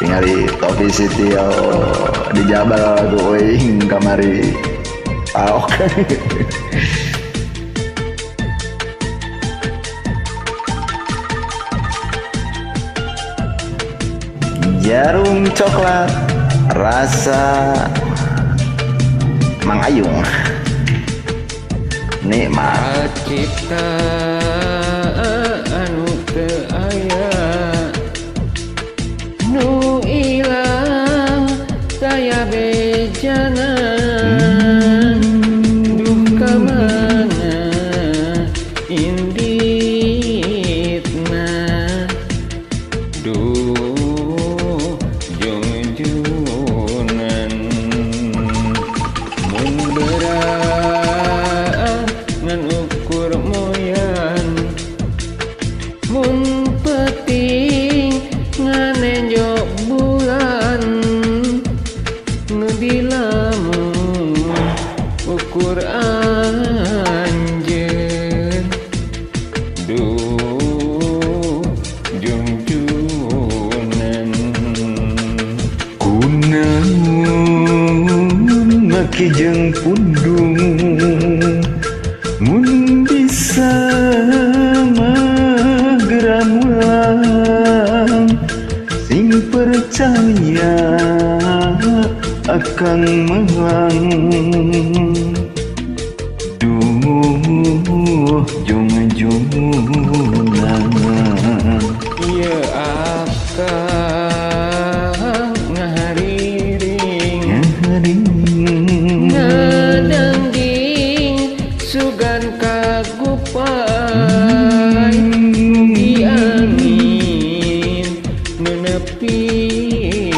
Tingali Topi City di Jabal ku euing kamari. Paok. Jarum coklat rasa Mang Ayung. Nikmat. Cipta anu teu aya nu ilang saya bejana duh ka mana inditna duh jungjunan mun berang ngan ukur moyan mun penting nganenjo bulan nu dilamun ukur anjeun duh jungjunan kunaon make jeung pundung mun bisa mah geura mulang sing percaya akan melang duh jung-jungan ieu akang ngahariring ngadangding sugan kagupai mugi angin nu nepikeun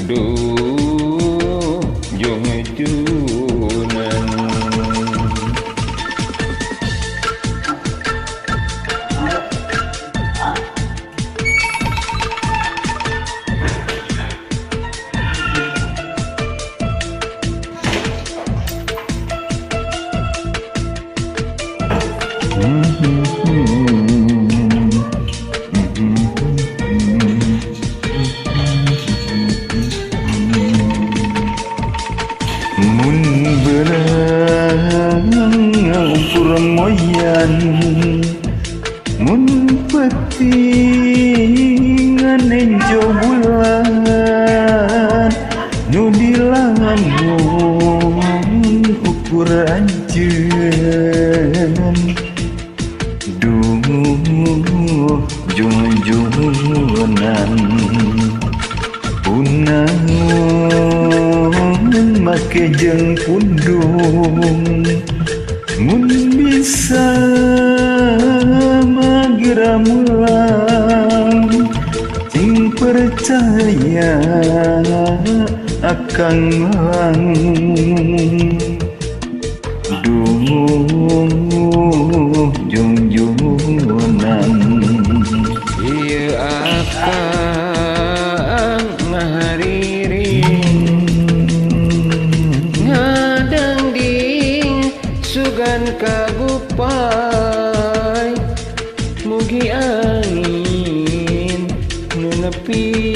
duh jungjunan. Mun berang ukur moyan mun penting nganenjo bulan nu dilamun ukur anjeun duh jung-jungan kunaon make jeung pundung mun bisa mah geura mulang sing percaya akan melang duh jung-jungan ieu akang ngahariring ngadangding sugan kagupai mugi angin nu nepikeun.